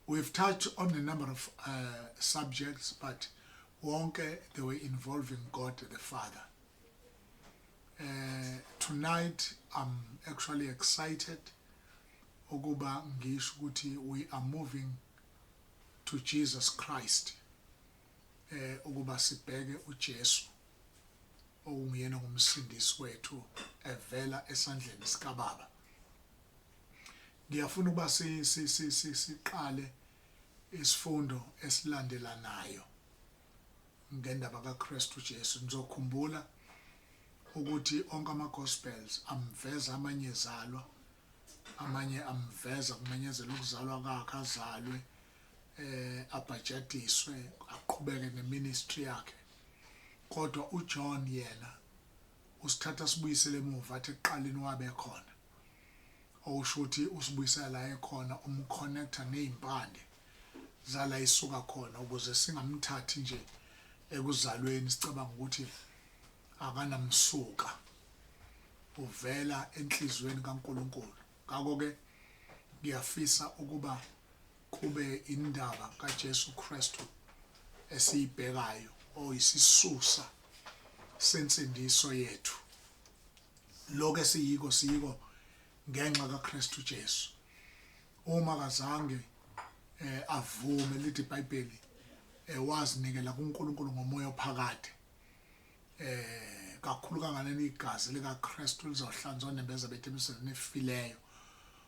We've touched on a number of subjects, but wonke they were involving God the Father. Tonight I'm actually excited ukuba ngisho ukuthi we are moving to Jesus Christ, ukuba sibheke uJesu okunguyena ngumsindisi wethu evela esandleni sikaBaba. Ngiyafuna ukuba siqale isifundo esilandelanayo ngendaba kaKristu Jesu. Nizokhumbula ukuthi onke ama gospels amveza, amanye ezalwa, amanye amveza kumenyezela ukuzalwa kwakhe, azalwe, abhajadiswe, aqhubeke neministry yakhe, kodwa uJohn yena usithatha sibuyisele emuva, athi ekuqaleni wabe khona, okusho ukuthi usibuyisela la ekhona, umconnector nezimpande zala isuka khona, ukuze singamthathi nje ekuzalweni sicabanga ukuthi akanamsuka, uvela enhliziyweni kaNkuluNkulu. Ngakho ke ngiyafisa ukuba kube indaba kaJesu Kristu esiyibhekayo, oyisisusa sensindiso yethu. Lokho esiyiko siyiko ngenxa kaKristu Jesu. Uma kazange avume, lithi iBhayibheli, wazinikela kuNkulunkulu ngomoya ophakade, kakhulu kanganani igazi likaKristu lizohlanzwa nembeza bethu emisebenzini efileyo?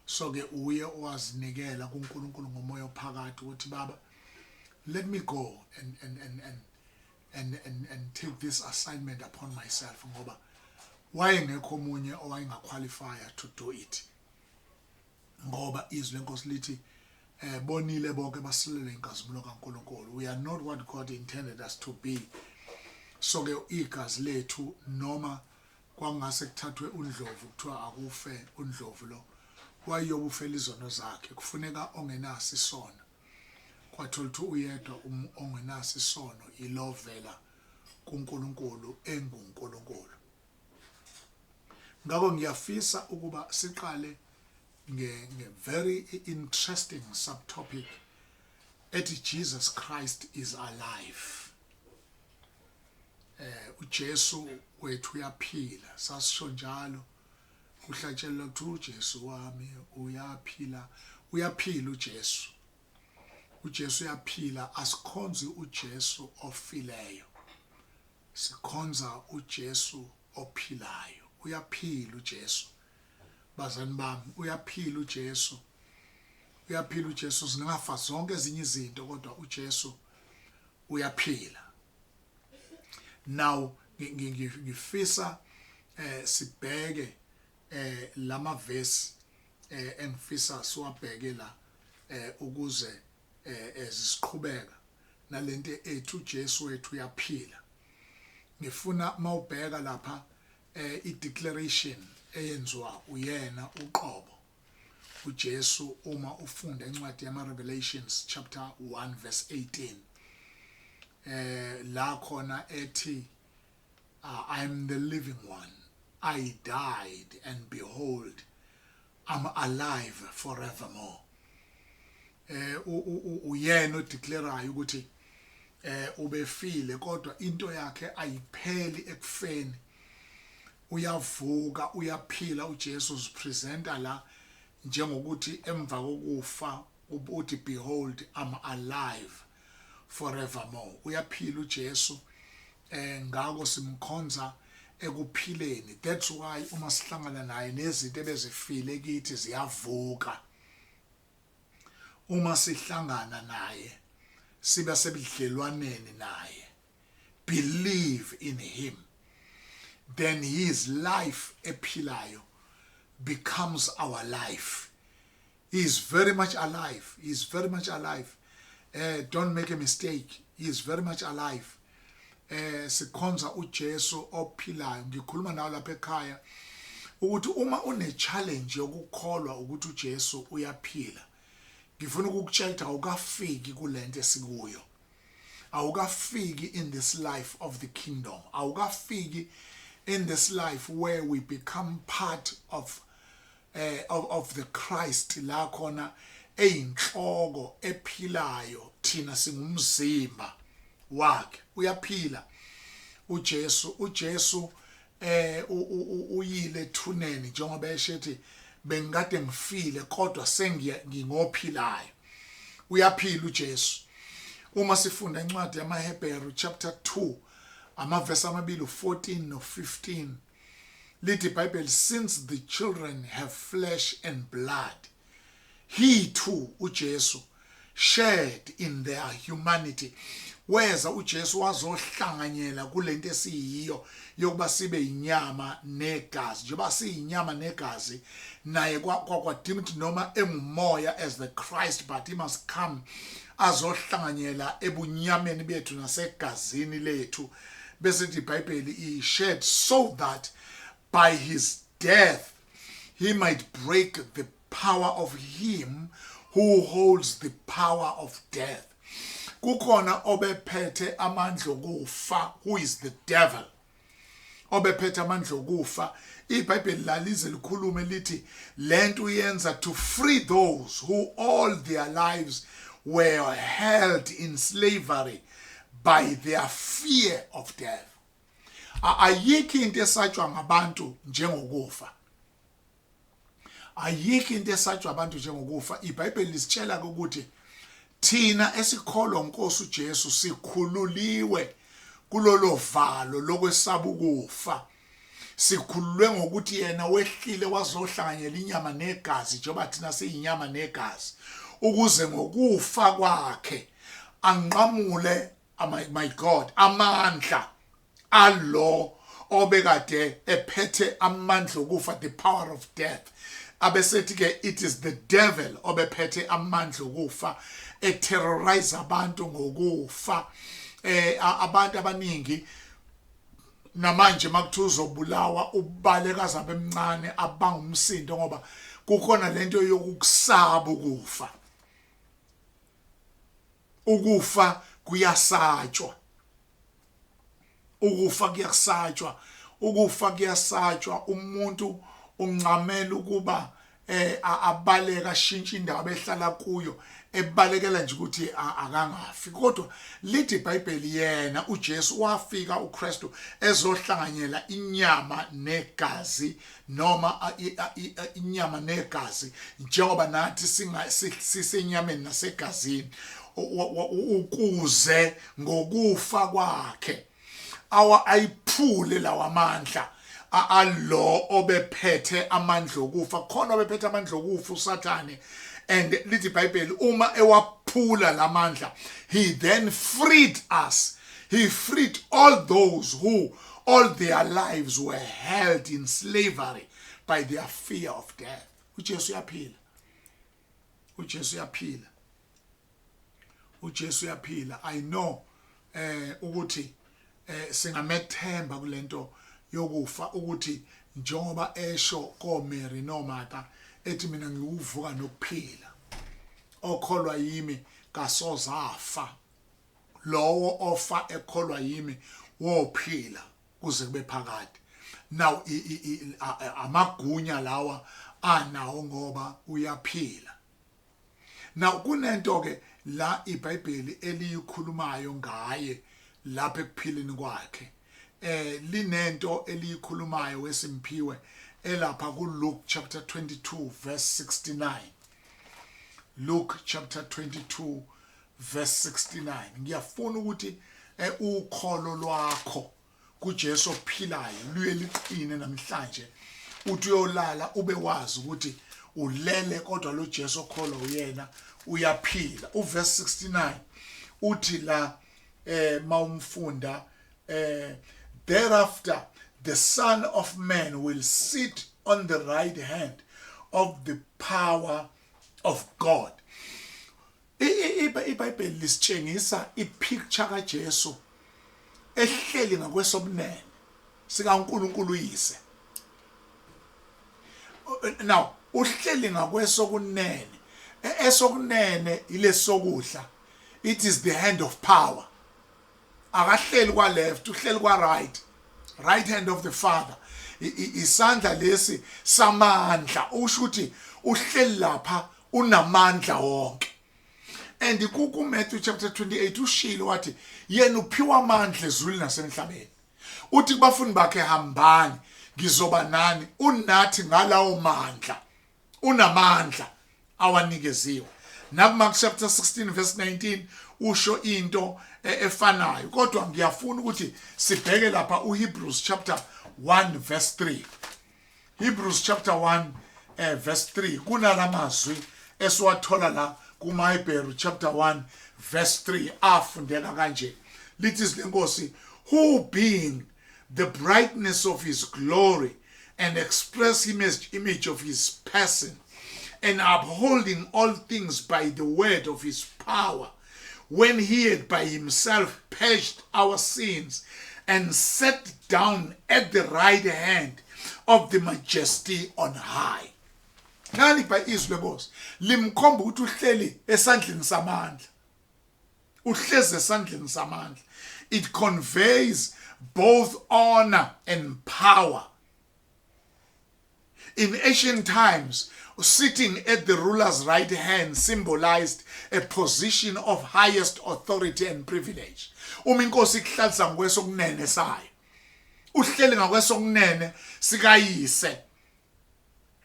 So ke uye owazinikela kuNkulunkulu ngomoya ophakade ukuthi, "Baba, let me go and take this assignment upon myself," ngoba wayengekho omunye owayengaqualify to do it, ngoba izwi lenkosi lithi bonile bonke, basilele inkazimulo kaNkuluNkulu. We are not what God intended us to be. So ke igazi lethu, noma kwangase kuthathwe uNdlovu, kuthiwa akufe uNdlovu lo, wayeyobufela izono zakhe, kufuneka ongenaso isono. Kwathola ukuthi uyedwa ongenaso isono, ilovela kuNkulunkulu enguNkulunkulu. Ngakho ngiyafisa ukuba siqale nge very interesting subtopic ethi Jesus Christ is alive. UJesu wethu uyaphila. Sasisho njalo kuhlatshelwa ukuthi uJesu wami uyaphila, uyaphila uJesu, uJesu uyaphila. Asikhonzi uJesu ofileyo, sikhonza uJesu ophilayo. Uyaphila uJesu, bazani bami, uyaphila uJesu, uyaphila uJesu. Singafa zonke ezinye izinto, kodwa uJesu uyaphila. Now ngifisa sibheke lama verse engifisa siwabheke la ukuze ezisiqhubeka nalento ethu uJesu wethu uyaphila. Ngifuna mawubheka lapha i declaration eyenziwa uyena uqobo uJesu, uma ufunda incwadi yama Revelations chapter 1 verse 18, la khona ethi, "I am the living one. I died and behold, I'm alive forevermore." Uyena odeclareayo ukuthi ubefile, kodwa into yakhe ayipheli ekufeni, uyavuka, uyaphila. uJesu uzipresenta la njengokuthi emva kokufa uthi, "Behold, I'm alive forevermore." Uyaphila uJesu. Ngakho simkhonza ekuphileni. That's why uma sihlangana naye, nezinto ebezifile kithi ziyavuka. Uma sihlangana naye, siba sebudlelwaneni naye, believe in him, then his life ephilayo becomes our life. He is very much alive. He is very much alive. Don't make a mistake, he is very much alive. Sikhonza uJesu ophilayo. Ngikhuluma nawe lapha ekhaya ukuthi uma une challenge yokukholwa ukuthi uJesu uyaphila, ngifuna ukukutshela ukuthi awukafiki kulento esikuyo, awukafiki in this life of the kingdom, awukafiki in this life where we become part of the Christ, la khona Eyinhloko ephilayo, thina singumzimba wakhe. Uyaphila uJesu. UJesu uyile ethuneni, njengoba eshethi, "Bengikade ngifile, kodwa sengiya ngingophilayo." Uyaphila uJesu. Uma sifunda incwadi yamaHebheru chapter 2, amavesi amabili, 14 no15, lithi iBhayibheli, "Since the children have flesh and blood, he too," uJesu, "shared in their humanity." Weza uJesu wazohlanganyela kulento esiyiyo yokuba sibe inyama negazi. Njengoba siyinyama negazi, naye kwadinga ukuthi noma engumoya as the Christ, but he must come azohlanganyela ebunyameni bethu nasegazini lethu. Bese lithi iBhayibheli, he shed so that by his death he might break the power of him who holds the power of death. Kukhona obephethe amandla okufa, who is the devil, obephethe amandla okufa. IBhayibheli lalize likhulume lithi lento uyenza to free those who all their lives were held in slavery by their fear of death. Ayikho into esatshwa ngabantu njengokufa. Ayikho into esatshwa abantu njengokufa. IBhayibheli lisitshela ukuthi thina esikholwa uNkosi uJesu sikhululiwe kulolo valo lokwesaba ukufa. Sikhululwe ngokuthi yena wehlile wazohlanganyela inyama negazi, njengoba thina siyinyama negazi, ukuze ngokufa kwakhe anqamule, my God, amandla alo obekade ephethe amandla okufa, the power of death. Abesethi ke it is the devil obephethe amandla okufa, eterrorize abantu ngokufa. Abantu abaningi namanje makuthiwa uzobulawa, ubaleka azabe emncane, abanga umsindo, ngoba kukhona lento yokukusaba ukufa. Ukufa kuyasatshwa, ukufa kuyasatshwa, ukufa kuyasatshwa. Umuntu uncamela ukuba abaleka, ashintshe indawo abehlala kuyo, ebalekela nje ukuthi akangafi. Kodwa lithi iBhayibheli, yena uJesu wafika, uKristu, ezohlanganyela inyama negazi, noma inyama negazi, njengoba nathi singa sisenyameni nasegazini, ukuze ngokufa kwakhe awa ayiphule lawa mandla alo obephethe amandla okufa. Khona obephethe amandla okufa, uSathane. And lithi iBhayibheli, uma ewaphula lamandla, he then freed us, he freed all those who all their lives were held in slavery by their fear of death. UJesu uyaphila, uJesu uyaphila, uJesu uyaphila. I know ukuthi singamethemba kulento yokufa, ukuthi njengoba esho koMary noMartha, ethi, "Mina ngiwuvuka nokuphila, okholwa yimi kasozafa, lowo ofa ekholwa yimi wophila kuze kube phakade." Now amagunya lawa anawo ngoba uyaphila. Now kunento ke la iBhayibheli eliyikhulumayo ngaye lapha ekuphileni kwakhe. Linento eliyikhulumayo wesimphiwe elapha ku Luke chapter 22 verse 69. Luke chapter 22 verse 69. Ngiyafuna ukuthi ukholo lwakho kuJesu ophilayo luye liqine namhlanje. Uthi uyolala ube wazi ukuthi ulele, kodwa lo Jesu okholwa uyena uyaphila. Uverse 69 uthi la, mawumfunda, "Thereafter the Son of Man will sit on the right hand of the power of God." IBhayibheli lisitshengisa ipicture kaJesu ehleli ngakwesobunene sikaNkulunkulu uyise. Now uhleli ngakwesokunene. Esokunene ilesokudla, it is the hand of power. Akahleli kwa left, uhleli kwa right, right hand of the Father. Isandla lesi samandla, usho ukuthi uhleli lapha. Unamandla wonke. And ku Matthew chapter 28 ushilo wathi yena uphiwa amandla ezulwini nasemhlabeni. Uthi kubafundi bakhe hambani ngizoba nani, unathi ngalawo mandla. Unamandla awanikeziwe. NakuMark chapter 16 verse 19 usho into efanayo, kodwa ngiyafuna ukuthi sibheke lapha uHebrews chapter 1 verse 3. Hebrews chapter 1 verse 3 kunalamazwi esiwathola la kumaHebheru chapter 1 verse 3 afundeka kanje. Lithi izwi lenkosi, who being the brightness of his glory and express image of his person, and upholding all things by the word of his power, when he had by himself purged our sins and sat down at the right hand of the majesty on high. Nali by izwi lenkosi limkhomba ukuthi uhleli esandleni samandla, uhlezi esandleni samandla. It conveys both honor and power. In ancient times, sitting at the ruler's right hand symbolized a position of highest authority and privilege. Uma inkosi ikuhlalisa ngokwesokunene sayo, uhleli ngakwesokunene sikayise.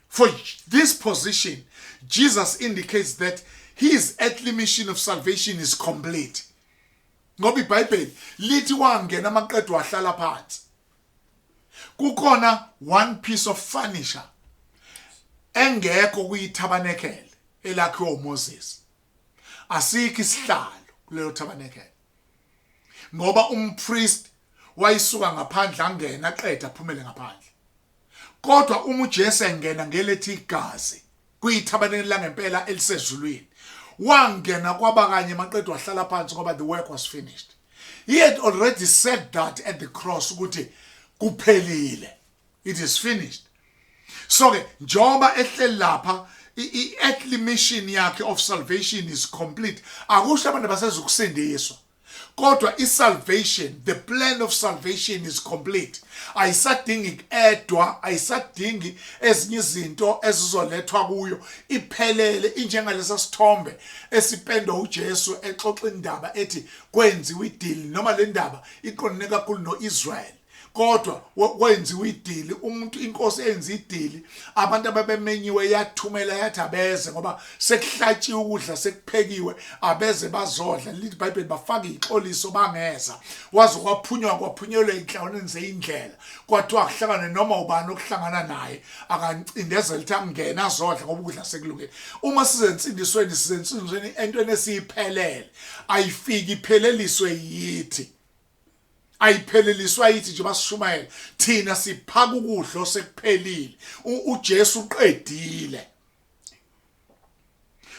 For this position, Jesus indicates that his earthly mission of salvation is complete. Ngoba iBhayibheli lithi wangena amaqedo wahlala phansi. Kukhona one piece of furniture engekho kuyithabanekele elakhiwe uMoses. Asikho isihlalo kuleyo thabanekele. Ngoba umpriest wayisuka ngaphandle angena aqeda aphumele ngaphandle. Kodwa uma uJesu engena ngelethi igazi kuyithabanekele langempela elisezulwini, wangena kwaba kanye maqedwe wahlala phansi ngoba the work was finished. He had already said that at the cross ukuthi kuphelile, it is finished. So ke njengoba ehleli lapha, i-earthly mission yakhe of salvation is complete. Akusho abantu basezokusindiswa, kodwa i-salvation, the plan of salvation is complete. Ayisadingi ku-edwa, ayisadingi ezinye izinto ezizolethwa kuyo, iphelele. Injengalesa sithombe esipendwa uJesu exoxa indaba ethi kwenziwa idili, noma le ndaba iqondene kakhulu no-Israel, kodwa kwenziwa idili, umuntu inkosi enza idili, abantu ababemenyiwe yathumela yathi abeze ngoba sekuhlatshiwe ukudla, sekuphekiwe, abeze bazodla. Lithi iBhayibheli bafaka ixoliso bangeza, waze kwaphunywa kwaphunyelwa inhlawoneni zeyindlela, kwathiwa kuhlangane noma ubani okuhlangana naye akancindezela ukuthi angene azodla ngoba ukudla sekulungile. Uma sizensindisweni, sizensindisweni entweni esiyiphelele, ayifiki ipheleliswe yithi, ayipheleliswa yithi. Nje basishumayela thina, siphaka ukudla osekuphelile, uJesu uqedile.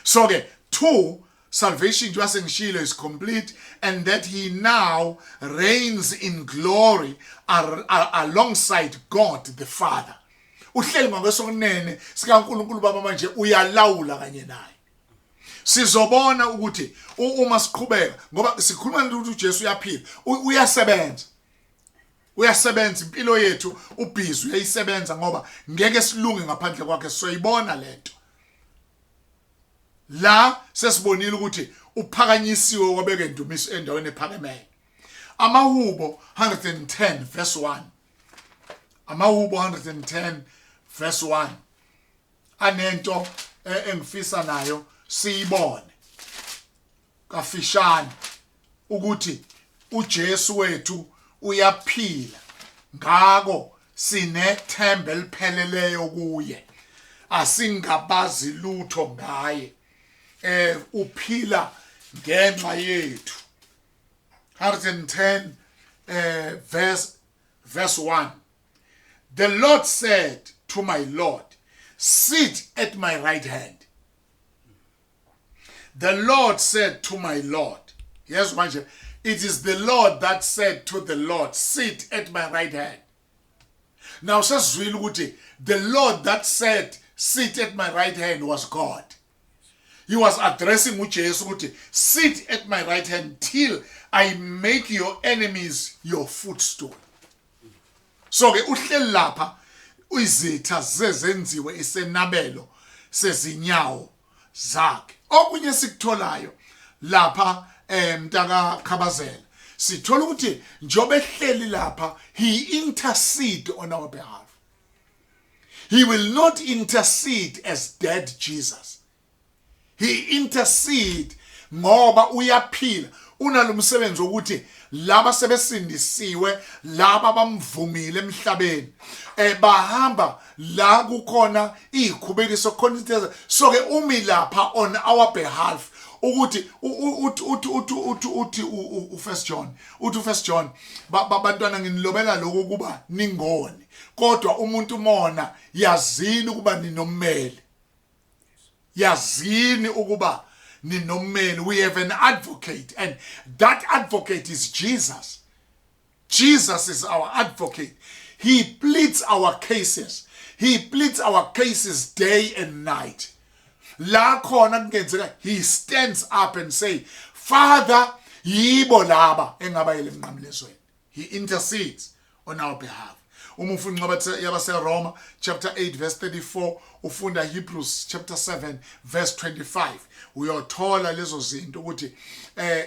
So ke two, salvation njengoba sengishilo is complete, and that he now reigns in glory alongside God the Father. Uhleli ngakwesokunene sikaNkulunkulu Baba manje, uyalawula kanye naye. Sizobona ukuthi uma siqhubeka, ngoba sikhuluma ukuthi uJesu uyaphila, uyasebenza, uyasebenza impilo yethu, ubhizi uyayisebenza, ngoba ngeke silunge ngaphandle kwakhe. Soyibona lento la, sesibonile ukuthi uphakanyisiwe wabeka indumiso endaweni ephakemeyo. Amahubo 110 verse 1, Amahubo 110 verse 1 anento engifisa nayo siyibone kafishane ukuthi uJesu wethu uyaphila, ngako sinethemba elipheleleyo kuye, asingabazi lutho ngaye. Uphila ngenxa yethu. 110 verse 1: "The Lord said to my Lord, sit at my right hand." The Lord said to my Lord. Yes, manje it is the Lord that said to the Lord, "Sit at my right hand." Now sesizwile ukuthi the Lord that said, "Sit at my right hand," was God. He was addressing uJesu ukuthi, "Sit at my right hand till I make your enemies your footstool." So ke uhleli lapha, izitha zezenziwe isenabelo sezinyawo. zakhe. Okunye sikutholayo lapha mntaka Khabazela, sithola ukuthi njobe ehleli lapha, he intercede on our behalf. He will not intercede as dead Jesus. He intercede ngoba uyaphila, unalomsebenzi wokuthi laba sebesindisiwe, laba bamvumile emhlabeni, bahamba la kukhona izikhubekiso, khona into. So ke umi lapha on our behalf ukuthi uthi uthi uthi uthi uthi uFirst John, uthi uFirst John, "Bantwana, nginilobela lokho kuba ningoni, kodwa umuntu mona, yazini ukuba ninommeli, yazini ukuba ninommeli." We have an advocate, and that advocate is Jesus. Jesus is our advocate. He pleads our cases. He pleads our cases day and night. La khona kungenzeka, he stands up and say, "Father, yibo laba engabayele emnqamlezweni." He intercedes on our behalf. Uma ufunda incwadi yabaseRoma chapter 8 verse 34, ufunda Hebrews chapter 7 verse 25, uyothola lezo zinto ukuthi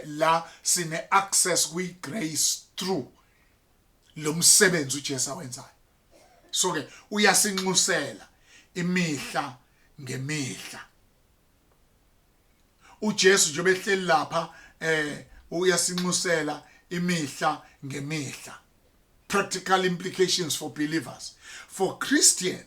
la sine access kwi grace through lo msebenzi uJesu awenzayo. So ke uyasinxusela imihla ngemihla uJesu njengoba ehleli lapha, uyasinxusela imihla ngemihla. Practical implications for believers. For Christians,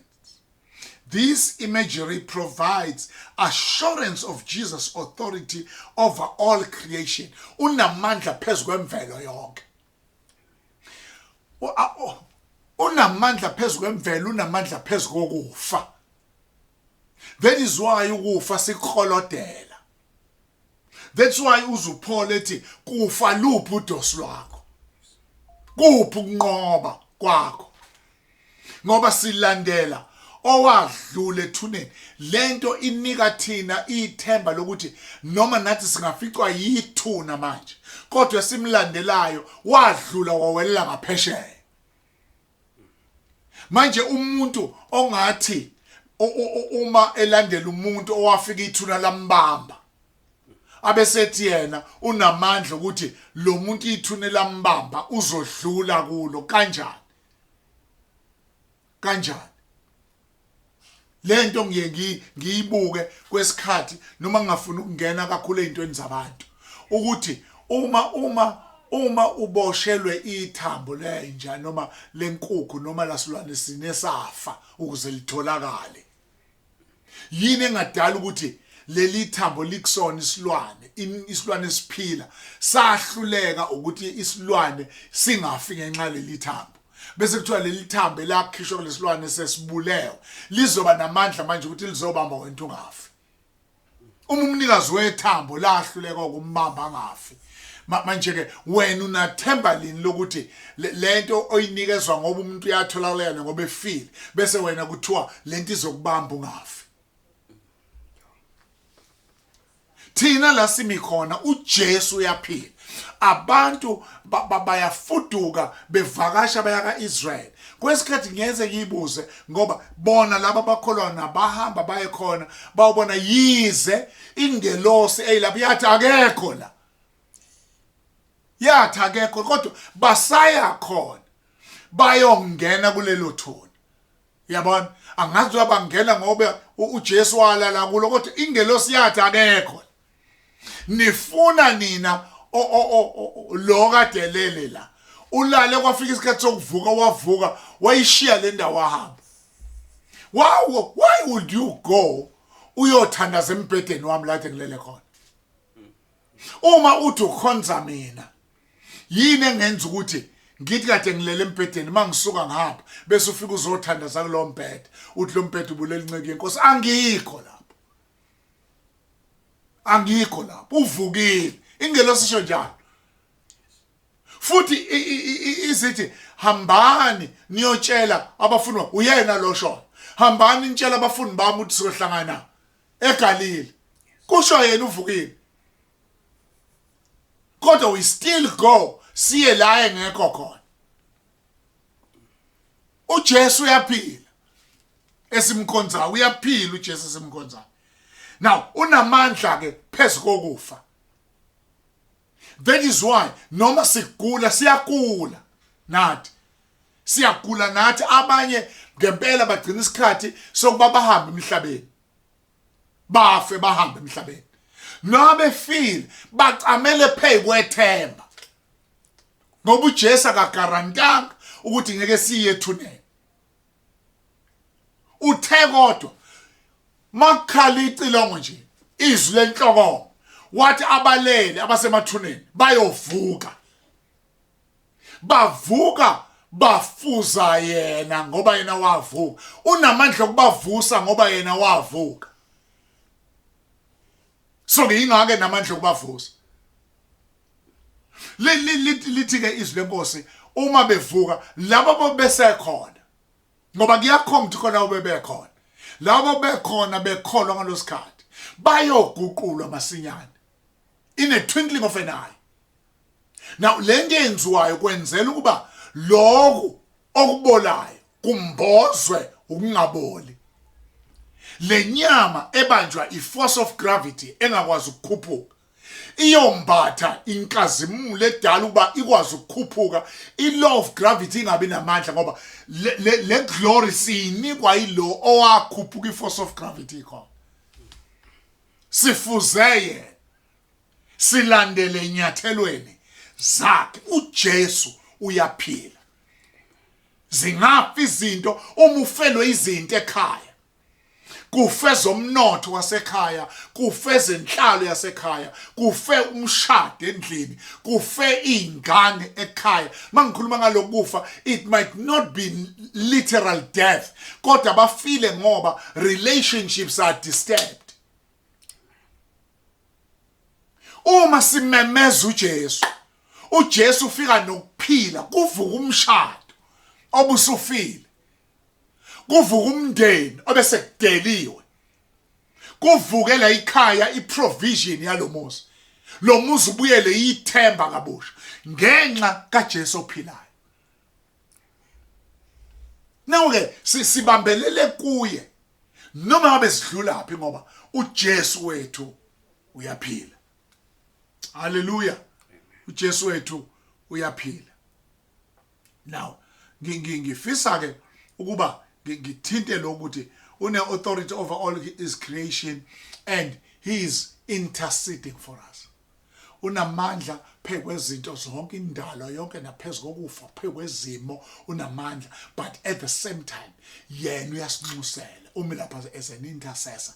this imagery provides assurance of Jesus' authority over all creation. Unamandla phezu kwemvelo yonke. Unamandla phezu kwemvelo, unamandla phezu kokufa. That is why ukufa sikholodela. That's why uzuPaul ethi, "Kufa, luphi udosi lwakho? Kuphi ukunqoba kwakho?" Ngoba silandela owadlula ethuneni. Lento inika thina ithemba lokuthi noma nathi singaficwa yithuna manje, kodwa simlandelayo wadlula, wawelela ngaphesheya. Manje umuntu ongathi uma elandela umuntu owafika ithuna lambamba, abesethi yena unamandla ukuthi lo muntu ithuna lambamba uzodlula kulo kanjani? Kanjani? Lento ngiye ngiyibuke kwesikhathi, noma ngingafuni ukungena kakhulu ezintweni zabantu, ukuthi uma uboshelwe ithambo lenja noma lenkukhu noma lasilwane sinesafa ukuze litholakale, yini engadala ukuthi leli thambo likusona isilwane, isilwane esiphila sahluleka ukuthi isilwane singafi ngenxa leli thambo, bese kuthiwa leli thambo elakhishwa kulesilwane sesibulewe lizoba namandla manje ukuthi lizobamba wena ungafi, uma umnikazi wethambo lahluleka ukumbamba angafi? Manje ke wena unathemba lini lokuthi lento oyinikezwa ngoba umuntu uyatholakala ngoba efile, bese wena kuthiwa lento izokubamba ungafi? Thina la simi khona, uJesu uyaphila. Abantu bayafuduka bevakasha baya kaIsrael. Kwesikhathi ngiyenze ngiyibuze, ngoba bona laba bakholwa nabahamba baye khona, bawubona yize ingelosi eyilapho yathi akekho la, yathi akekho, kodwa basaya khona bayongena kulelo thuna. Yabona, angazi bangena ngoba uJesu walala kulo, kodwa ingelosi yathi akekho. Nifuna nina lo kade lele la, ulale, kwafika isikhathi sokuvuka, wavuka, wayishiya le ndawo, wahamba. Why would you go uyothandaza embhedeni wami la ngilele khona, uma uthi ukhonza mina? Yini engenza ukuthi ngithi kade ngilele embhedeni, mangisuka ngihamba, bese ufika uzothandaza kulo mbhede, uthi lo mbhede ubulela inceke yenkosi? Angikho lapho, angikho lapho. Uvukile, ingelosi isho njalo futhi izithi, "Hambani niyotshela abafundi." Uyena lo sho, "Hambani nitshela abafundi bami ukuthi siyohlangana eGalile." Kusho yena, uvukile, kodwa we still go siye la engekho khona. uJesu uyaphila esimkhonzayo, uyaphila uJesu esimkhonzayo. Now unamandla ke phezu kokufa. That is why noma sigula, siyagula nathi, siyagula nathi. Abanye ngempela bagcina isikhathi sokuba bahambe emhlabeni, bafe bahambe emhlabeni. Noma befile, bacamele phezu kwethemba, ngoba uJesu akagarantanga ukuthi ngeke siye ethuneni. Uthe kodwa makukhala icilongo nje, izwi lenhlokomo, wathi abalele abasemathuneni bayovuka. Bavuka bafuza yena, ngoba yena wavuka. Unamandla okubavusa ngoba yena wavuka. So ke ingake namandla okubavusa. Lithi ke izwi lenkosi, uma bevuka labo besekhona, ngoba kuyakhomba ukuthi khona bebekhona, labo bekhona bekholwa ngalosikhathi bayoguqulwa masinyane in a twinkling of an eye. Now lento yenziwayo kwenzela ukuba lokhu okubolayo kumbozwe ukungaboli. Lenyama ebanjwa i-force of gravity engakwazi ukukhuphuka iyombatha inkazimulo edala ukuba ikwazi ukukhuphuka, i-law of gravity ingabi namandla, ngoba le glory siyinikwa yilo owakhuphuka i-force of gravity ikhona. Sifuze yena, silandele enyathelweni zakhe. UJesu uyaphila. Zingafa izinto, uma ufelwe izinto ekhaya, kufe zomnotho wasekhaya, kufe zenhlalo yasekhaya, kufe umshado endlini, kufe izingane ekhaya. Mangikhuluma ngalokufa, it might not be literal death, kodwa bafile ngoba relationships are disturbed. Uma simemeza uJesu, uJesu ufika nokuphila, kuvuka umshado obusufile, kuvuka umndeni obese kudeliwe, kuvukela ikhaya, iprovision yalomuzi, lo muzi ubuyele ithemba kabusha ngenxa kaJesu ophilayo. Nawo ke sibambelele kuye noma ngabe sidlulaphi, ngoba uJesu wethu uyaphila. Haleluya, uJesu wethu uyaphila. Now ngifisa ke ukuba ngithinte lokuthi une authority over all his creation and he is interceding for us. Unamandla phezu kwezinto zonke, indalo yonke, naphezu kokufa, phezu kwezimo unamandla, but at the same time yena uyasinxusela, umi lapha as an intercessor.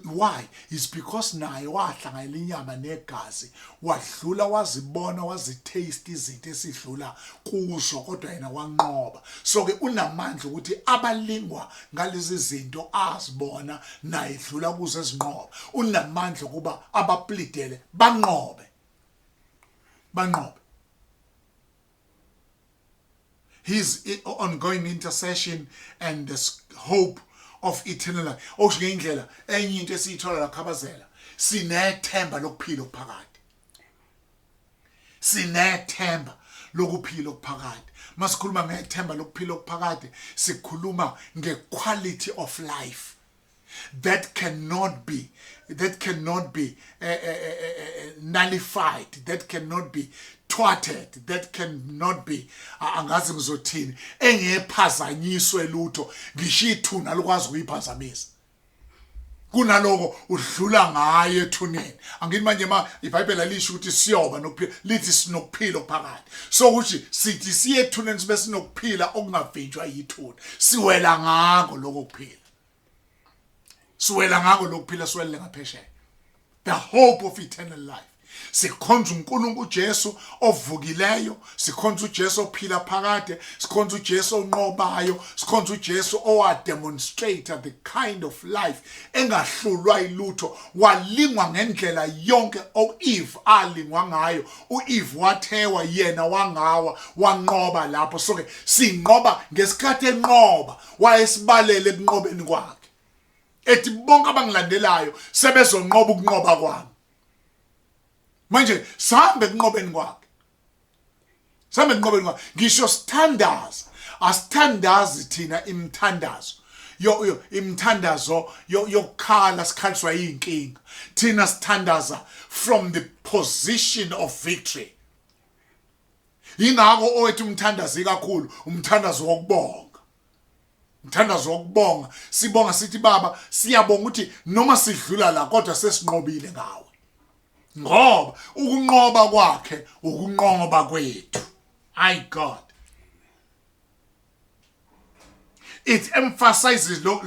Why? Is because naye wahlanganyela inyama negazi, wadlula, wazibona, wazitaste izinto esidlula kuzo, kodwa yena wanqoba. So ke unamandla ukuthi abalingwa ngalezi zinto azibona naye dlula kuze ezinqoba, unamandla ukuba abaplidele banqobe, banqobe. His ongoing intercession and the hope of eternal life. Okusho ngendlela enye into esiyithola la, khabazela, sinethemba lokuphila okuphakade, sinethemba lokuphila okuphakade. Masikhuluma ngethemba lokuphila okuphakade, sikhuluma ngequality of life that cannot be nullified, that cannot be thwarted, that cannot be, angazi ngizothini, engephazanyiswe lutho, ngisho ithuna likwazi ukuyiphazamisa. Kunaloko udlula ngayo ethuneni. Angini manje, ma iBhayibheli alisho ukuthi siyoba nokuphila, lithi sinokuphila okuphakade. So ukuthi sithi siye ethuneni sibe sinokuphila okungavinjwa yithuna, siwela ngako lokho kuphila, siwela ngako lokuphila, siwelele ngaphesheya, the hope of eternal life. Sikhonza uNkulunkulu uJesu ovukileyo, sikhonza uJesu ophila phakade, sikhonza uJesu onqobayo, sikhonza uJesu owa demonstrate the kind of life engahlulwa ilutho. Walingwa ngendlela yonke oEve alingwa ngayo. uEve wathewa, yena wangawa, wanqoba lapho. So ke sinqoba ngesikhathi enqoba, wayesibalele ekunqobeni kwakhe, ethi bonke abangilandelayo sebezonqoba ukunqoba kwami. Manje sihambe ekunqobeni kwakhe, sihambe ekunqobeni kwakhe. Ngisho sithandaza, asithandazi thina imithandazo Imthandazo yokukhala, sikhaliswa inkinga. Thina sithandaza from the position of victory. Ingakho owethu umthandazo kakhulu umthandazo wokubonga, umthandazo wokubonga. Sibonga sithi, "Baba, siyabonga ukuthi noma sidlula la, kodwa sesinqobile ngawe," ngoba ukunqoba kwakhe ukunqoba kwethu. I God, it emphasizes lo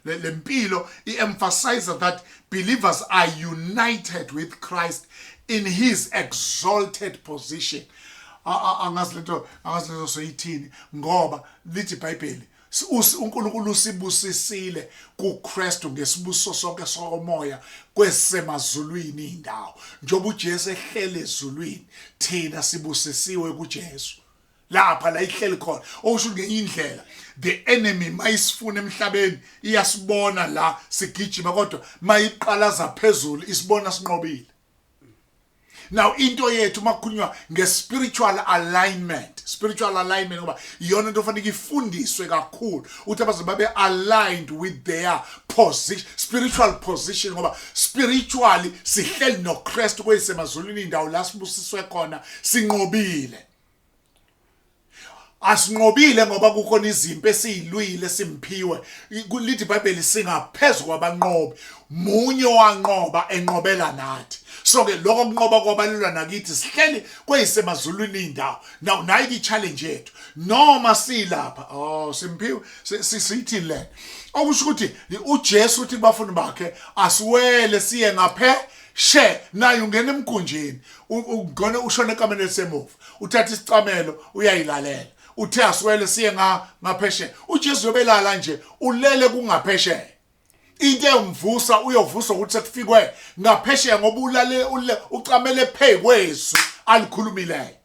lempilo, i-emphasizes that believers are united with Christ in his exalted position. Angazi lento, angazi lento soyithini, ngoba lithi iBhayibheli uNkulunkulu usibusisile kuKristu ngesibusiso sonke sokomoya kwesemazulwini indawo. Njengoba uJesu ehlele ezulwini, thina sibusisiwe kuJesu lapha la ihleli khona. Okusho ngenye indlela, the enemy mayisifuna emhlabeni iyasibona la sigijima, kodwa mayiqalaza phezulu isibona sinqobile. Now into yethu makukhulunywa nge-spiritual alignment, spiritual alignment, ngoba iyona into ofanele ifundiswe kakhulu ukuthi abaze babe aligned with their position, spiritual position, ngoba spiritually sihleli noKristu kweyisemazulwini indawo la sibusiswe khona. Sinqobile. Asinqobile ngoba kukhona izimpi esiyilwile, simphiwe. Lithi iBhayibheli singaphezulu kwabanqobi. Munye wanqoba enqobela nathi, so ke lokho kunqoba kwabalelwa nakithi. Sihleli kweyisemazulwini indawo. Now nayi i-challenge yethu noma silapha. Oh, simphiwe, sithi le okusho ukuthi uJesu uthi kubafundi bakhe, "Asiwele siye ngaphe she." Naye ungena emkhunjini, ungena ushona ekamereni elisemuva, uthatha isicamelo, uyayilalela. Uthe, "Asiwele siye ngaphesheya." uJesu yobelala nje, ulele kungaphesheya. Into eyomvusa, uyovusa ukuthi sekufikwe ngaphesheya, ngoba ulale ucamele phe kwezwi alikhulumileyo.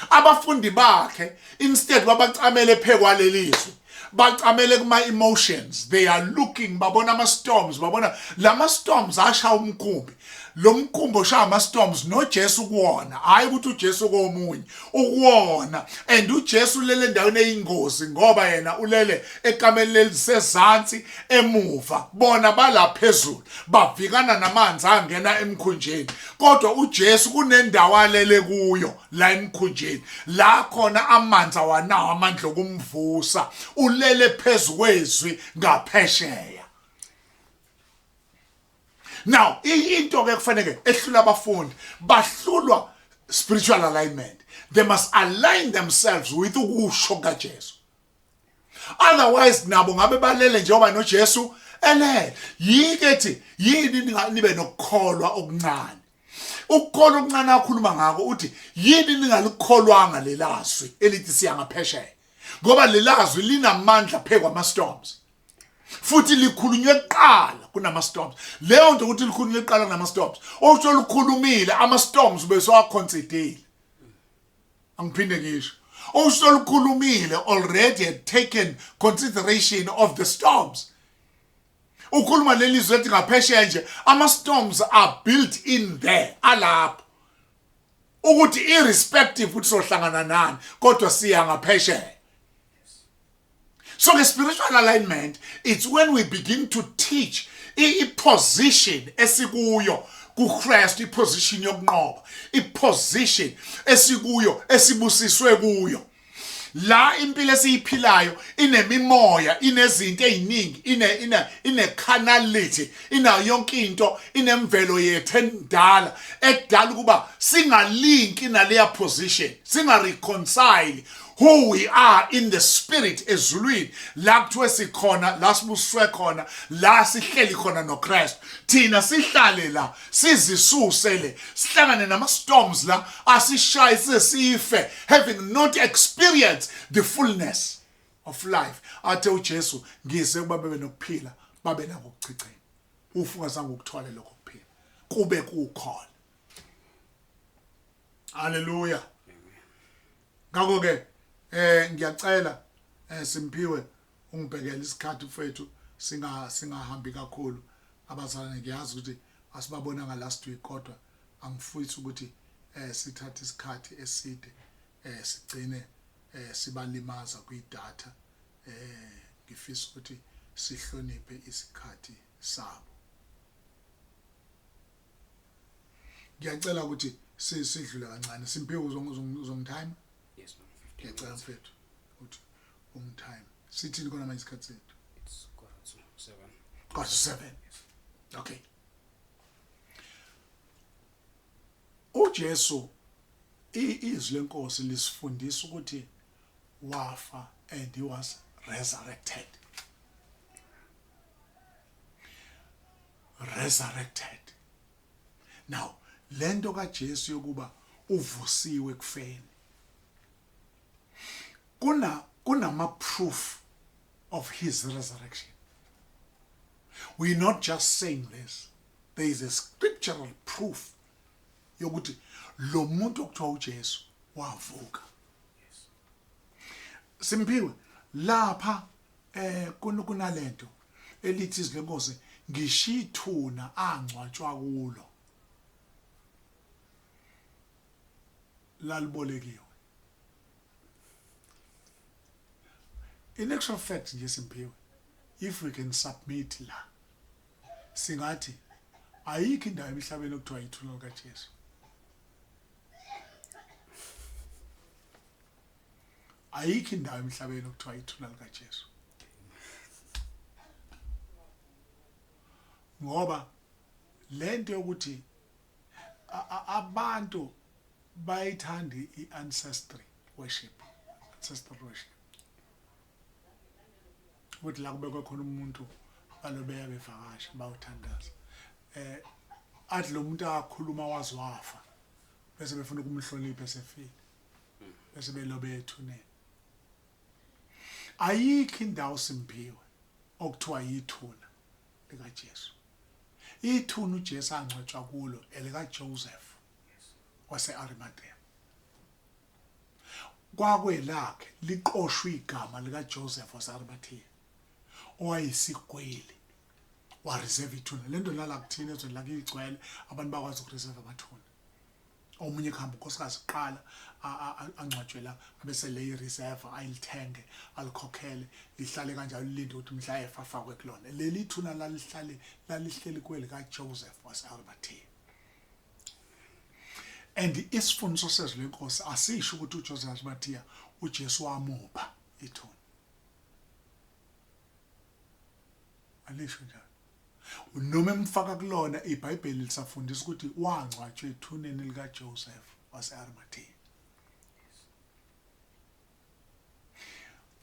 Abafundi bakhe instead babacamele phe kwalelizwi, bacamele kuma emotions. They are looking, babona ama storms, babona lama storms asha umkhumbi. Lo mkhumbi oshaya ama storms noJesu kuwona, hayi ukuthi uJesu komunye ukuwona, and uJesu ulele endaweni eyingozi, ngoba yena ulele ekameleni elisezansi emuva, bona bala phezulu bavikana namanzi angena emkhunjini. Kodwa uJesu kunendawo alele kuyo la emkhunjini, la khona amanzi awanawo amandla okumvusa. Ulele phezu kwezwi ngaphesheya. Now into ke kufanele ehlula abafundi, bahlulwa spiritual alignment. They must align themselves with ukusho kaJesu, otherwise nabo ngabe balele njengoba noJesu elele. Yike ethi yini nibe nokukholwa okuncane? Ukukholwa okuncane akhuluma ngako, uthi yini ningalikholwanga lelazwi elithi siya ngaphesheya? Ngoba lelazwi linamandla phe kwama storms, futhi likhulunywe kuqala kunama storms. Leyo nto ukuthi likhulunywe kuqala kunama storms, okusho likhulumile, ama storms bese waconsiderile. Angiphinde ngisho, okusho likhulumile already had taken consideration of the storms. Ukhuluma leli zwi ethi ngaphesheya nje, ama storms are built in there, alapho ukuthi irrespective ukuthi sohlangana nani, kodwa siya ngaphesheya. So the spiritual alignment, it's when we begin to teach i-position esikuyo kuKristu, i-position yokunqoba, i-position esikuyo, esibusiswe kuyo. La impilo esiyiphilayo inemimoya, inezinto eziningi, ine carnality, inayo yonke into, inemvelo yethu endala edala ukuba singalinki naleya position, singa reconcile who we are in the spirit ezulwini, la kuthiwe sikhona, la sibuswe khona, la sihleli khona noKristu. Thina sihlale la, sizisuse le, sihlangane nama storms la asishaye size sife, having not experienced the fullness of life athe uJesu, "Ngize ukuba bebe nokuphila, babe nako ukuchichima." Ufunga zange ukuthwale lokho kuphila kube kukhona. Haleluya. Ngakho ke ngiyacela, Simphiwe, ungibhekele isikhathi mfethu, singahambi kakhulu. Abazalwane ngiyazi ukuthi asibabonanga last week, kodwa angifisi ukuthi sithathe isikhathi eside, sigcine sibalimaza kwidatha. Ngifisa ukuthi sihloniphe isikhathi sabo. Ngiyacela ukuthi sidlule kancane. Simphiwe uzongitime? Yes ma'am. Ngiyacela mfethu ukuthi ungitime. Sithini khona manje isikhathi sethu? It's 6:45. 6:45. Okay. uJesu izwi lenkosi lisifundisa ukuthi wafa and he was resurrected. Resurrected. Now lento kaJesu yokuba uvusiwe kufeni kuna kunama proof of his resurrection. We're not just saying this, there is a scriptural proof yokuthi lo muntu okuthiwa uJesu wavuka. Simphiwe lapha kunalento elithi izwi lenkosi ngishithuna angcwatshwa kulo lalibolekiwe. In actual fact nje Simphiwe, if we can submit la, singathi ayikho indawo emhlabeni okuthiwa ithuna likaJesu. Ayikho indawo emhlabeni okuthiwa ithuna likaJesu, ngoba lento yokuthi abantu bayithanda i-ancestry worship, ancestral worship, ukuthi la kubekwa khona umuntu balobeya bevakasha bawuthandaza, athi lo muntu akhuluma wazi wafa, bese befuna ukumhlonipha esefile, bese belobe ethuneni. Ayikho indawo Simphiwe okuthiwa yithuna likaJesu. Ithuna uJesu angcwatshwa kulo elikaJoseph wase-Arimathea. Kwakwelakhe liqoshwe igama likaJoseph wase-Arimathea owayesigwili, wareserve ithuna. Lento nala kuthina ezweni lakigcwele abantu bakwazi ukureserve amathuna. Omunye kuhamba unkosikazi kuqala angcwatshwe la, bese le reserve ayilithenge alikhokhele lihlale kanjalo lilinde ukuthi mhla efa afakwe kulona. Leli thuna lalihlale lalihleli kweli kaJoseph wase-Arimathea. And isifundiso sezwi lenkosi asisho ukuthi uJoseph Arimathea uJesu wamupha ithuna. Alisho njalo. Noma emfaka kulona iBhayibheli lisafundisa ukuthi wangcwatshwa ethuneni likaJoseph wase-Arimathea.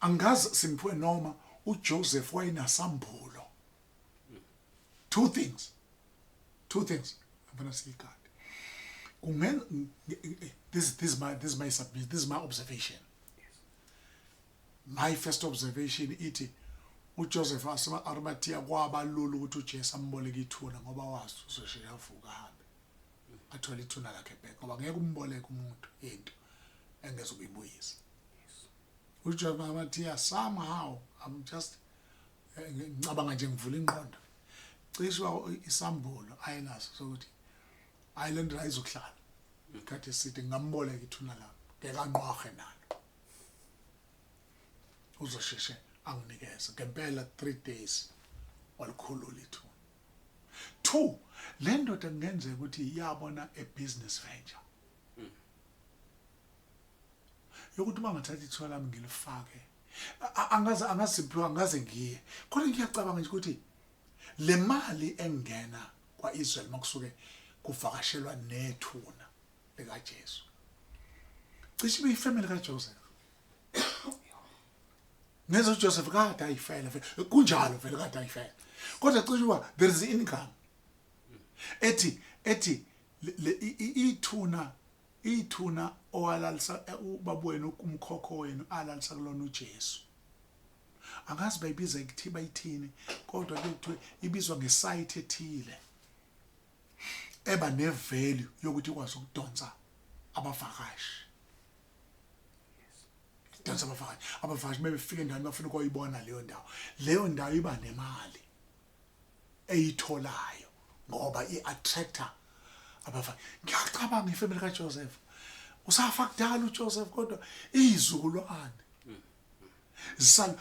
Angazi Simphiwe noma uJoseph wayenasambulo. Two things. Two things. Ngifuna siyigade. Kungen this is my submission, this is my observation. My first observation ithi uJoseph wase-Arimathea kwaba lula ukuthi uJesu amboleke ithuna ngoba wazi uzosheshe avuka ahambe athole ithuna lakhe back, ngoba ngeke umboleke umuntu into engeze ukuyibuyisa. uJoseph Arimathea somehow, I'm just ngicabanga nje, ngivula ingqondo, cishwa isambulo ayenaso sokuthi hayi, le nto ayizukuhlala isikhathi eside, ngingamboleka ithuna lami, ngeke anqwahe nalo, uzosheshe anginikeze. Ngempela 3 days walikhulula ithuna. Two, le ndoda kungenzeka ukuthi yabona a business venture yokuthi uma ngathatha ithuba lami ngilifake, angaze angaziphiwa, angaze ngiye khona. Ngiyacabanga nje ukuthi le mali engena kwa-Israel makusuke kuvakashelwa nethuna likaJesu, cishe ibe ifamily kaJoseph ngeze uJoseph kade ayifela vele, kunjalo vele kade ayifela, kodwa cishe uba there is income ethi ithuna owalalisa ubaba wenu, umkhokho wenu alalisa kulona uJesu. Angazi bayibiza ikuthi bayithini, kodwa ke kuthiwe ibizwa ngesite ethile eba nevalue yokuthi ikwazi ukudonsa abavakashi, idonsa abavakashi. Abavakashi bebefika endaweni bafuna ukuyibona leyo ndawo. Leyo ndawo iba nemali eyitholayo ngoba i-attractor abafana. Ngiyacabanga ifamily kaJoseph, usafa kudala uJoseph, kodwa izizukulwane zisala.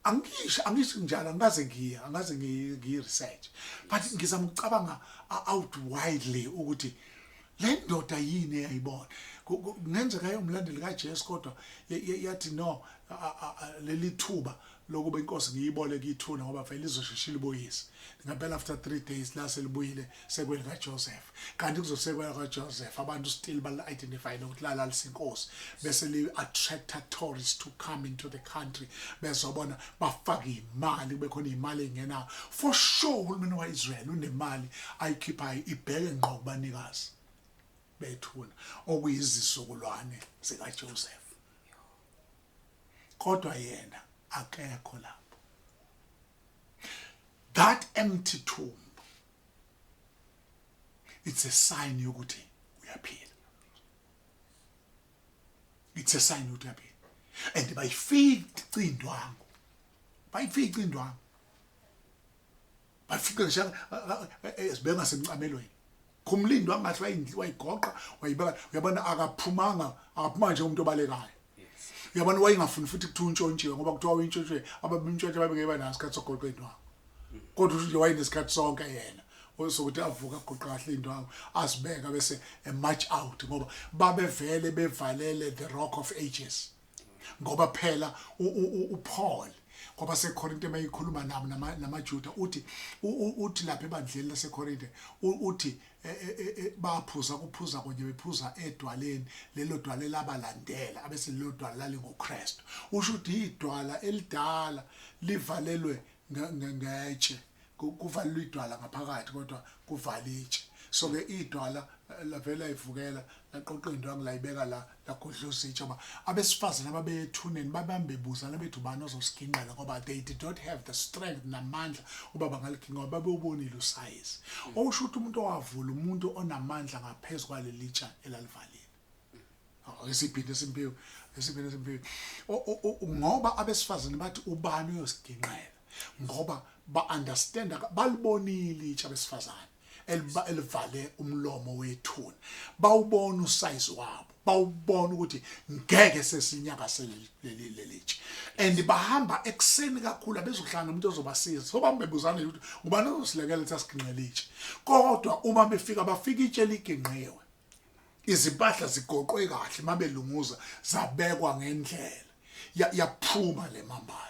Angisho, angisho njalo, angikaze ngiye, angikaze ngiyi-research, but ngizama ukucabanga out widely ukuthi le ndoda yini eyayibona. Kungenzeka yayumlandeli kaJesu, kodwa yathi no, leli thuba lokuba inkosi ngiyiboleke ithuna, ngoba vele izosheshe ilibuyise. Ngempela after 3 days la selibuyile, sekweli kaJoseph. Kanti kuzosekwela kaJoseph, abantu still bali-identify ukuthi lalalisa inkosi, bese li-attracta tourists to come into the country, bezobona, bafake imali, kube khona imali engenayo. For sure uhulumeni wa-Israel unemali ayikhiphayo ibheke ngqo kubanikazi bethuna, okuyizizukulwane zikaJoseph, kodwa yena akekho lapho. That empty tomb, it's a sign yokuthi uyaphila. It's a sign ukuthi uyaphila. And bayifica indwangu, bayifica indwangu, bafika ngisho sibeka ngasemcamelweni, khumula indwangu ngathi wayigoqa, wayibeka. Uyabona, akaphumanga, akaphumanga nje umuntu obalekayo. Uyabona, wayengafuni futhi kuthiwa untshontshiwe, ngoba kuthiwa uyintshontshiwe, ababintshontshe babengeke banaso isikhathi sokugoqa indwangu, kodwa usho nje wayenesikhathi sonke yena sokuthi avuka, agoqa kahle indwangu, azibeka, bese march out, ngoba babevele bevalele the Rock of Ages. Ngoba phela uPaul kwabaseKorinte mayikhuluma nabo namaJuda, uthi lapha ebandleni laseKorinte, uthi baphuza kuphuza kunye, bephuza edwaleni, lelo dwala labalandela, abese lelo dwala lalinguKristu. Usho ukuthi idwala elidala livalelwe ngetshe, kuvalelwe idwala ngaphakathi, kodwa kuvala itshe. So ke idwala lavela ivukela, laqoqa indwangu, layibeka la, lagudluza itshe, ngoba abesifazane ababeyethuneni babambe buzana bethi ubani ozosiginqela, ngoba they did not have the strength namandla uba bangaliginqa, ngoba babewubonile usayizi. Okusho ukuthi umuntu owavula umuntu onamandla ngaphezu kwaleli tsha elalivalile. Ake siphinde, Simphiwe, esiphinde, Simphiwe. Ngoba abesifazane bathi ubani uyosiginqela, ngoba ba-understanda, balibonile itshe abesifazane elivale umlomo wethuna, bawubona usize wabo, bawubona ukuthi ngeke sesinyaka lelitshe. And bahamba ekuseni kakhulu, abezohlala nomuntu ozobasiza, so bambebuzana ukuthi ubani ozosilekelela ukuthi asiginqele itshe. Kodwa uma befika, bafika itshe liginqiwe, izimpahla zigoqwe kahle, mabelunguza zabekwa ngendlela, yaphuma le mambala.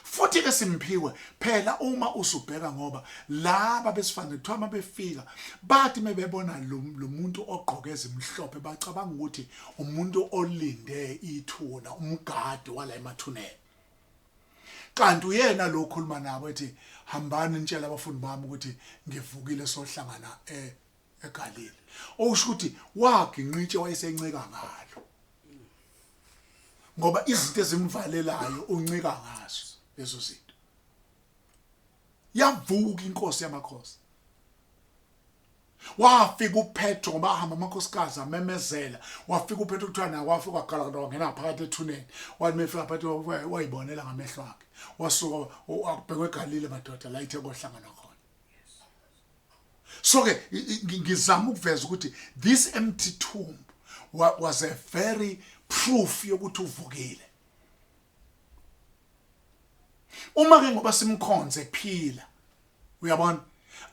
Futhi ke Simphiwe, phela uma usubheka, ngoba laba besifazane kuthiwa uma befika, bathi mebebona lo muntu ogqoke ezimhlophe, bacabanga ukuthi umuntu olinde ithuna, umgadi wala emathuneni, kanti uyena lo okhuluma nabo ethi hambani nitshela abafundi bami ukuthi ngivukile, sohlangana eGalile. Okusho ukuthi waginqitshe, wayesencika ngalo, ngoba izinto ezimvalelayo uncika ngazo lezo zinto. Yavuka inkosi yamakhosi. Wafika uPetro, ngoba ahamba amakhosikazi amemezela, wafika uPetro, kuthiwa naye wafika, waqala wangena phakathi ethuneni. Wathi mefika phakathi, wayibonela ngamehlo akhe, wasuka akubhekwe eGalile, madoda, la ithe kohlangana khona. So ke ngizama ukuveza ukuthi this empty tomb was a very proof yokuthi uvukile. Uma ke ngoba simkhonze phila, uyabona,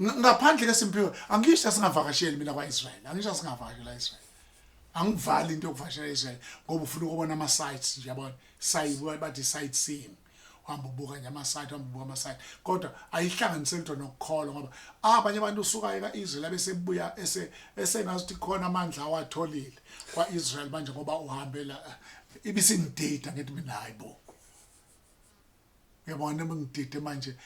ngaphandle ke Simphiwe, angisho singavakasheli mina kwaIsrael, angisho singavakashela Israel, angivali into yokuvakashela Israel, ngoba ufuna ukubona ama sites nje, yabona, site bathi sightseeing, uhamba ubuka nje ama-site, uhamba ubuka ama-site, kodwa ayihlanganise lutho nokukholwa, ngoba abanye abantu usuka ka-Israel abesebuya esengazi ukuthi khona amandla awatholile kwa-Israel manje, ngoba uhambe la. Ibisingidida, ngithi mina hayi bo, uyabona, ngidide manje,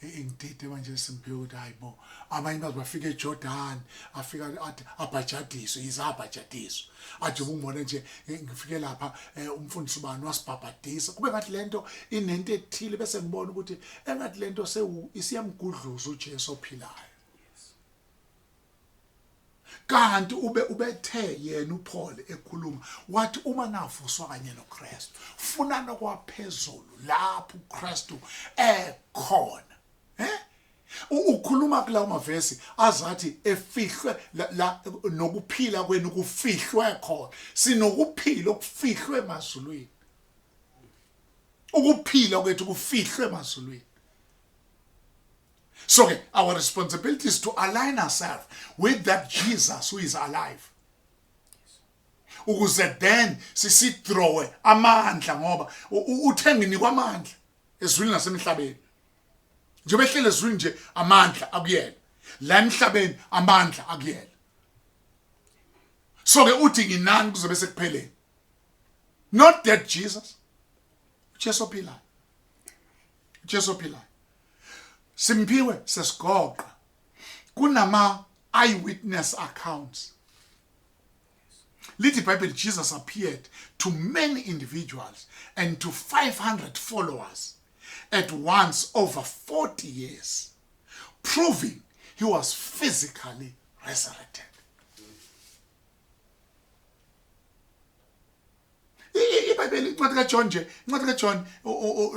ingidide manje Simphiwe, ukuthi hayi bo, abanye baze bafika eJordan, afika athi abhajadiswe, yize abhajadiswe, athi ungibone nje ngifike lapha, umfundisi ubani wasibhabhadisa, kube ngathi lento inento ethile, bese ngibona ukuthi engathi lento sewu isiyamgudluza uJesu ophilayo. Kanti ube ubethe yena uPaul ekhuluma wathi uma navuswa kanye noKristu, funani okwaphezulu lapho uKristu ekhona. Ukhuluma kulawo mavesi azathi efihlwe la nokuphila kwenu kufihlwe khona. Sinokuphila okufihlwe emazulwini. Ukuphila kwethu kufihlwe emazulwini. So ke our responsibility is to align ourselves with that Jesus who is alive. Ukuze then sisidrawe amandla ngoba uthe nginikwa amandla ezulwini nasemhlabeni. Njengoba ehlele ezulwini nje amandla akuyena. La emhlabeni amandla akuyena. So ke uthi nginani kuzobe sekupheleni. Not dead Jesus. Jesu ophilayo. Jesu ophilayo. Simphiwe sesigoqa. Kunama eyewitness accounts. Lithi iBhayibheli Jesus appeared to many individuals and to 500 followers at once over 40 years, proving he was physically resurrected. IBhayibheli incwadi kaJohn nje, incwadi kaJohn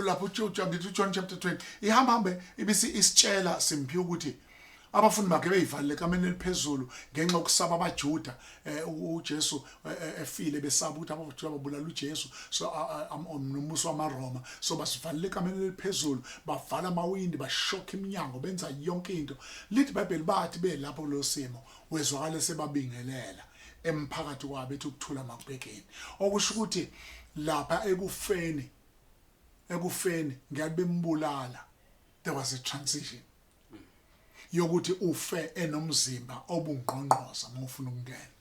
lapho ngithi uJohn chapter 20 ihamba hambe ibisi isitshela simphiwe ukuthi abafundi bakhe beyivalile ekameni eliphezulu ngenxa yokusaba abaJuda eh, uJesu eh, eh, efile besaba ukuthi abaJuda babulala uJesu so nombuso wamaRoma so basivalile ekameni eliphezulu bavala amawindi bashokha iminyango benza yonke into lithi iBhayibheli bathi belapho kulo simo wezwakala sebabingelela emphakathi kwabo ethi ukuthula makubekeni okusho ukuthi lapha ekufeni ekufeni ngiyathi bembulala there was a transition yokuthi ufe enomzimba obungqongqoza mawufuna ukungena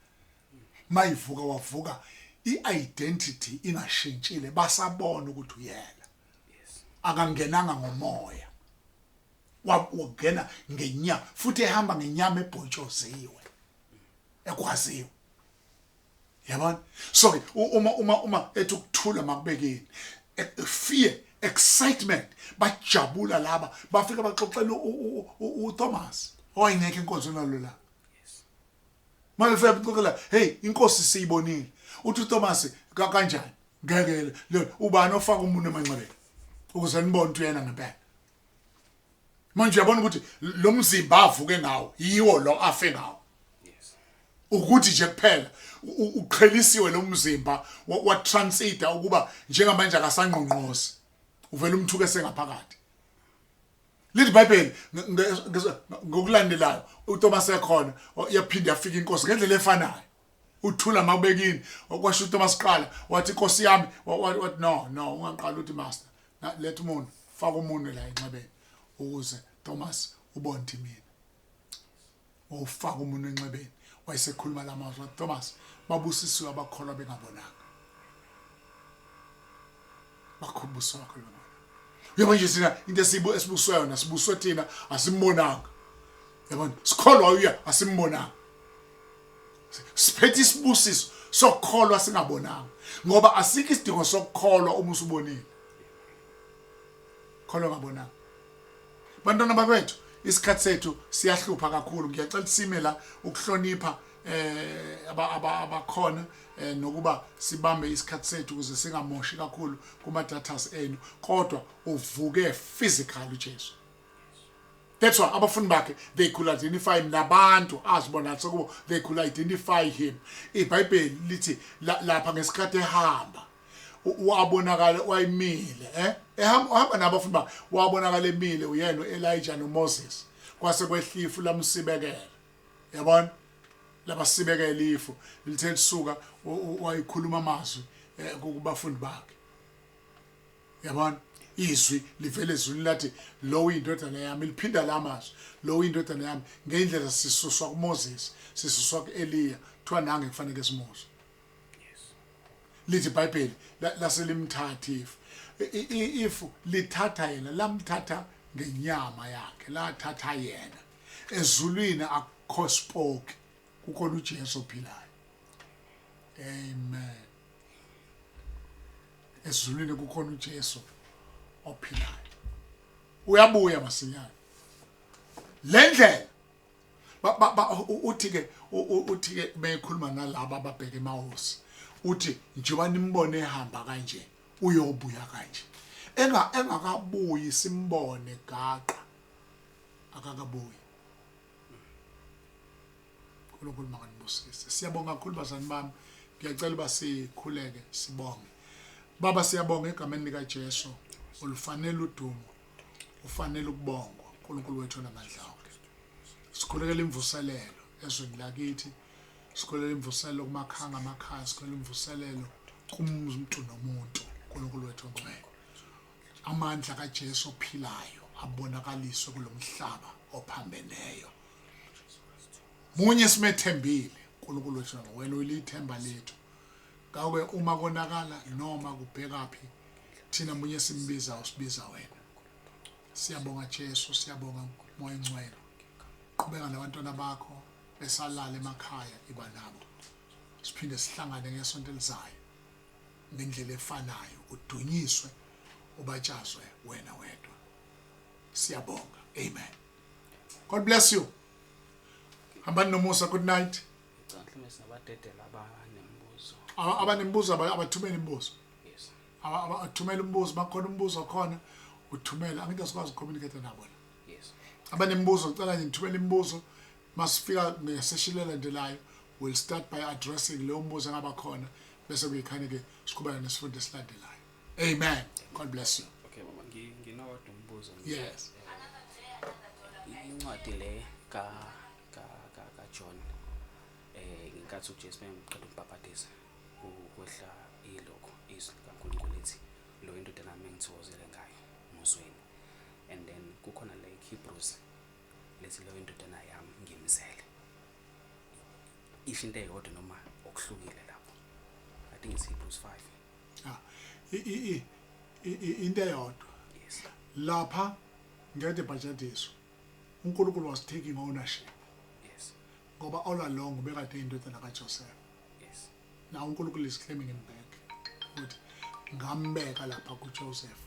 mayivuka wavuka i-identity ingashintshile basabona ukuthi uyena akangenanga ngomoya wangena ngenyama futhi ehamba ngenyama ebhontshoziwe ekwaziwe yabona so ke uma uma uma ethi ukuthula makubekeni e, fear excitement bajabula laba bafika baxoxela uThomas owayengekho enkonzweni nalo la mabefika baxoxela hey inkosi siyibonile uthi uThomas kanjani ngeke ubani ofaka umuntu emanxebeni ukuze nibone ukuthi uyena ngempela manje uyabona ukuthi lo mzimba avuke ngawo yiwo lo afe ngawo ukuthi nje kuphela uqhelisiwe lo mzimba watransita ukuba njengamanje akasangqongqozi uvela umthuke sengaphakathi lithi iBhayibheli ngokulandelayo uThomas ekhona yaphinda yafika inkosi ngendlela efanayo uthula makubekini okwasho uThomas qala wathi inkosi yami wathi no no ungaqala uthi master letha umunwe faka umunwe la enxebeni ukuze Thomas ubone ukuthi mina wawufaka umunwe enxebeni wayesekhuluma lamazwi wathi Thomas babusisiwe abakholwa bengabonanga bakhubuswa bakholwa bengabonanga uyabona nje thina into esibu esibuswa yona sibuswe thina asimbonanga yabona sikholwa uya asimbonanga siphethe isibusiso sokukholwa singabonanga ngoba asikho isidingo sokukholwa uma usubonile kholwa ngabonanga bantwana bakwethu isikhathi sethu siyahlupha kakhulu ngiyacela sime la ukuhlonipha eh abakhona eh, nokuba sibambe isikhathi sethu ukuze singamoshi kakhulu kuma datas enu kodwa uvuke physical uJesu That's why abafundi bakhe they could identify him nabantu azibona sekubo they could identify him. IBhayibheli lithi lapha ngesikhathi ehamba wabonakala wayimile eh ehamba uhamba nabafundi bakhe wabonakala emile uyena uElijah noMoses kwase kwehlifu lamsibekela yabona labasibekela ifu lithe lisuka wayikhuluma amazwi eh, kubafundi bakhe yabona izwi livele ezulwini lathi lo uyindodana yami liphinda la mazwi lo uyindodana yami ngendlela sisuswa kuMoses sisuswa kuEliya kuthiwa nange kufanele simuzwe lithi iBhayibheli laselimthatha ifu ifu lithatha yena lamthatha ngenyama yakhe lathatha yena ezulwini akukho spoke kukhona uJesu ophilayo amen ezulwini kukhona uJesu ophilayo uyabuya masinyane le ndlela uthi ke uthi ke bekhuluma nalaba ababheke emawusi uthi njengoba nimbone ehamba kanje uyobuya kanje enga engakabuyi simbone gaqa Akakabuyi. uNkulunkulu makanibusise. Siyabonga kakhulu bazali bami. Ngiyacela uba sikhuleke sibonge. Baba, siyabonga egameni lika Jesu. Ulufanele udumo. Ufanele ukubongwa. uNkulunkulu wethu onamandla onke. Sikhulekela imvuselelo ezweni lakithi. Sikhulekela imvuselelo kumakhaya ngamakhaya, sikhulekela imvuselelo kumuntu nomuntu. uNkulunkulu wethu ongcwele. Amandla kaJesu ophilayo abonakaliswe kulomhlaba ophambeneyo. Munye simethembile uNkulunkulu wethu, wena uyilithemba lethu. Ngakho uma konakala noma kubhekaphi, thina munye simbiza, usibiza wena. Siyabonga Jesu, siyabonga Moya Ngcwele. Qhubeka nabantwana bakho besalala emakhaya, iba nabo. Siphinde sihlangane ngesonto elizayo ngendlela efanayo, udunyiswe, ubatshazwe wena wedwa. Siyabonga. Amen. God bless you. Hambani nomusa. Good night. Ngicela mhlawumbe singabadedela abanemibuzo. Abanemibuzo abathumele imibuzo. Yes. Abathumele umbuzo, bakhona umbuzo khona uthumela. Angithi asikwazi ukucommunicate nabo la. Yes. Abanemibuzo ngicela nje nithumele imibuzo. Masifika ngesession elandelayo, we'll start by addressing leyo mbuzo engaba khona, bese kuyikhane ke siqhubeka nesifundo esilandelayo. Amen. God bless you. Okay baba, nginowodwa umbuzo nje. Yes. Incwadi le ka ka ka ka John, ngenkathi uJesu mengiqeda ukubhabhadisa, kwehla ilokho izwi likaNkulunkulu ethi, "Lo indodana yami engithokozele ngayo, muzweni." And then kukhona le Hebrews lethi, "Lo indodana yami ngimzele." Isho into eyodwa noma okuhlukile lapho? I think it's Hebrews 5. Ah, into eyodwa. Lapha ngede bhajadiswa, uNkulunkulu was taking ownership. Ngoba all along bekade indodana kaJoseph. Now uNkulunkulu is claiming him back. Ukuthi ngambeka lapha kuJoseph.